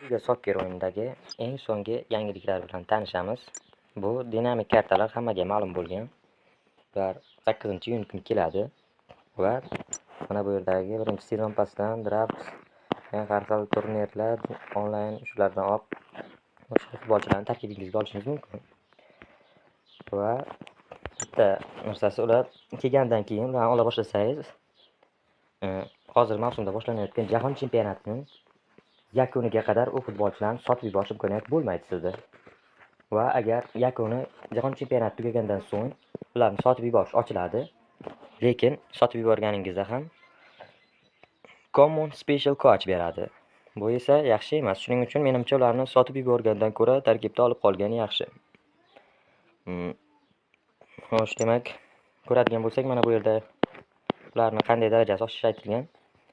Liga Soccer o'yinidagi eng so'nggi yangiliklar bilan tanishamiz. Bu dinamik kartalar hammaga ma'lum bo'lgan. Ular 8-iyun kuni keladi va mana bu yerdagi birinchi sezon pastdan draft, yana har xil turnirlar onlayn shulardan olib o'sha futbolchilarni tarkibingizga olishingiz mumkin. Va bitta narsasi, ular kelgandan keyin ularni ola boshlasangiz, hozir mavsumda boshlanayotgan jahon chempionatining yakuniga qadar u futbolchilarni sotib yuborish imkoniyati bo'lmaydi sizda. Va agar yakuni, jahon chempionati tugagandan so'ng ularni sotib yuborish ochiladi. Lekin sotib yuborganingizda ham Common Special Coach beradi. Bu esa yaxshi emas. Shuning uchun menimcha, ularni sotib yuborgandan ko'ra tarkibda olib qolgani yaxshi. Xo'sh, demak, ko'radigan bo'lsak, mana bu yerda ularni qanday darajasi oshishi aytilgan.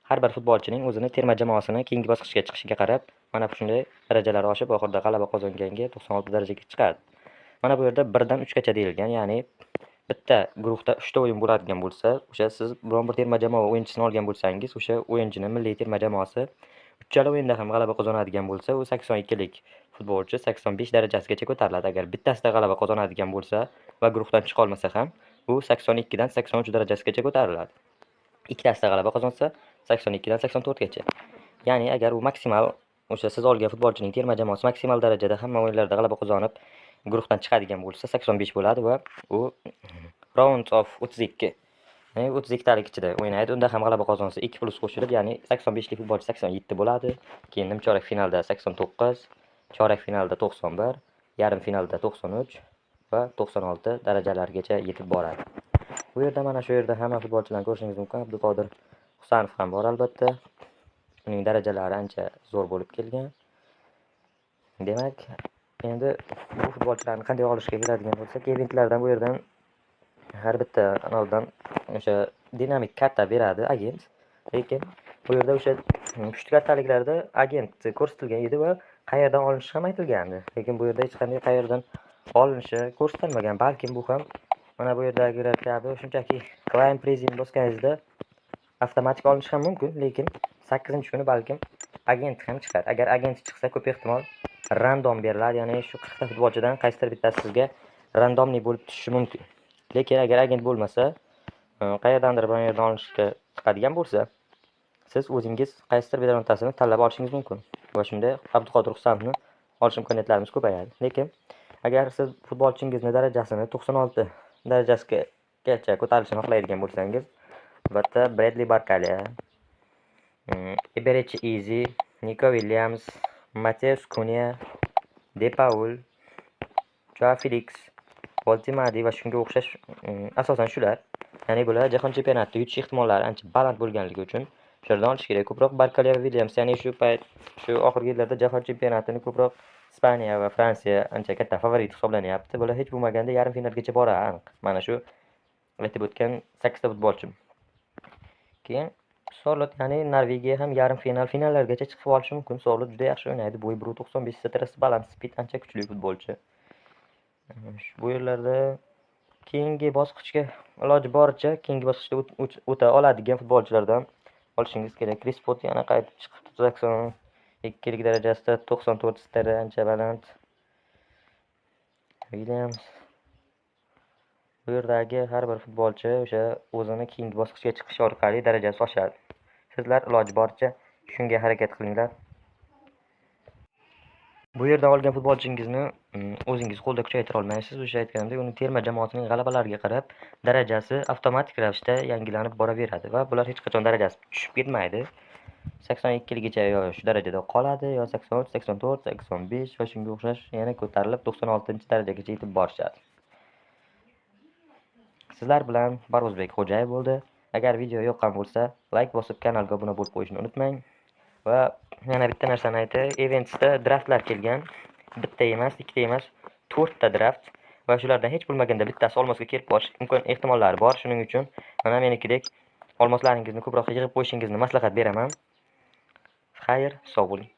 Har bir futbolchining o'zini terma jamoasini keyingi bosqichga chiqishiga qarab, mana shunday darajalari oshib, oxirida g'alaba qozonganga 96 darajaga chiqadi. Mana bu yerda 1 dan 3 gacha deyilgan, ya'ni bitta guruhda 3 ta o'yin bo'ladigan bo'lsa, o'sha siz biron bir terma jamoa o'yinchisini olgan bo'lsangiz, o'sha o'yinchini milliy terma jamoasi uchala o'yinda ham g'alaba qozonadigan bo'lsa, u 82 lik futbolchi 85 darajasigacha ko'tariladi. Agar bittasida g'alaba qozonadigan bo'lsa va guruhdan chiqa olmasa ham, u 82 dan 83 darajasigacha ko'tariladi. Ikkitasida g'alaba qozonsa, 82 dan 84 gacha. Ya'ni agar u maksimal, o'sha siz olgan futbolchining terma jamoasi maksimal darajada hamma o'yinlarda g'alaba qozonib, guruhdan chiqadigan bo'lsa, 85 bo'ladi va u round of 32, ya'ni 32 talik ichida o'ynaydi. Unda ham g'alaba qozonsa, 2 plus qo'shilib, ya'ni 85 lik futbolchi 87 bo'ladi. Keyin nimchorak finalda 89, chorak finalda 91, yarim finalda 93 va 96 darajalargacha yetib boradi. Bu yerda, mana shu yerda hamma futbolchilarni ko'rishingiz mumkin. Abduqodir Husanov ham bor albatta. Uning darajalari ancha zo'r bo'lib kelgan. Demak, endi bu futbolchilarni qanday olishga keladigan bo'lsak, eventlardan bu yerdan har bitta anavdan o'sha dinamik karta beradi agent. Lekin bu yerda o'sha pushti kartaliklarda agent ko'rsatilgan edi va qayerdan olinishi ham aytilgandi. Lekin bu yerda hech qanday qayerdan olinishi ko'rsatilmagan. Balkim bu ham mana bu yerdagilar kabi shunchaki claim prizini bosganingizda avtomatik olinishi ham mumkin, lekin 8-kuni balkim agent ham chiqar. Agar agent chiqsa, ko'p ehtimol random beriladi, ya'ni shu 40 ta futbolchidan qaysidir bittasi sizga рандомный bo'lib tushishi mumkin. Lekin agar agent bo'lmasa, qayerdandir bir yerdan olishga chiqadigan bo'lsa, siz o'zingiz qaysidir birontasini tanlab olishingiz mumkin va shunda Abduqodir Husanovni olish imkoniyatlarimiz ko'payadi. Lekin agar siz futbolchingizni darajasini 96 darajasigacha ko'tarilishini xohlaydigan bo'lsangiz, albatta Bradley Barcola, Eberechi Eze, Nico Williams, Mateus Cunha, De Paul, Joao Felix, Woltemade va shunga o'xshash, asosan shular. Ya'ni bular jahon chempionatida yutish ehtimollari ancha baland bo'lganligi uchun shulardan olish kerak. Ko'proq Barcola va Williams, ya'ni shu payt, shu oxirgi yillarda jahon chempionatini ko'proq Ispaniya va Fransiya ancha katta favorit hisoblanyapti. Bular hech bo'lmaganda yarim finalgacha boradi aniq. Mana shu aytib o'tgan 8 ta futbolchi. Keyin Sorlot, ya'ni Norvegiya ham yarim final, finallargacha chiqib olishi mumkin. Sorlot juda yaxshi o'ynaydi. Bo'yi 1,95, STRsi baland, speed ancha kuchli futbolchi. Bu yerlarda keyingi bosqichga, iloji boricha keyingi bosqichda o'ta oladigan futbolchilardan olishingiz kerak. Krispot yana qaytib chiqibdi 82 darajasida, 94 STR, ancha baland. Williams. Bu yerdagi har bir futbolchi o'sha o'zini keyingi bosqichga chiqishi orqali darajasi oshadi. Sizlar iloji boricha shunga harakat qilinglar. Bu yerdan olgan futbolchingizni o'zingiz qo'lda kuchaytira olmaysiz. O'sha aytganimdek, uning terma jamoasining g'alabalariga qarab darajasi avtomatik ravishda yangilanib boraveradi va bular hech qachon darajasi tushib ketmaydi. 82 ligacha yo shu darajada qoladi, yo 83, 84, 85 va shunga o'xshash yana ko'tarilib 96-darajagacha yetib borishadi. Sizlar bilan Barozbek Xo'jayev bo'ldi. Agar video yoqqan bo'lsa, like bosib, kanalga obuna bo'lib qo'yishni unutmang. Va yana bitta narsani aytay, Eventsda draftlar kelgan. Bitta emas, ikkita emas, to'rtta draft va shulardan hech bo'lmaganda bittasi olmosga kelib qolish imkon ehtimollari bor. Shuning uchun mana menikidek olmoslaringizni ko'proq yig'ib qo'yishingizni maslahat beraman. Xayr, sog' bo'ling.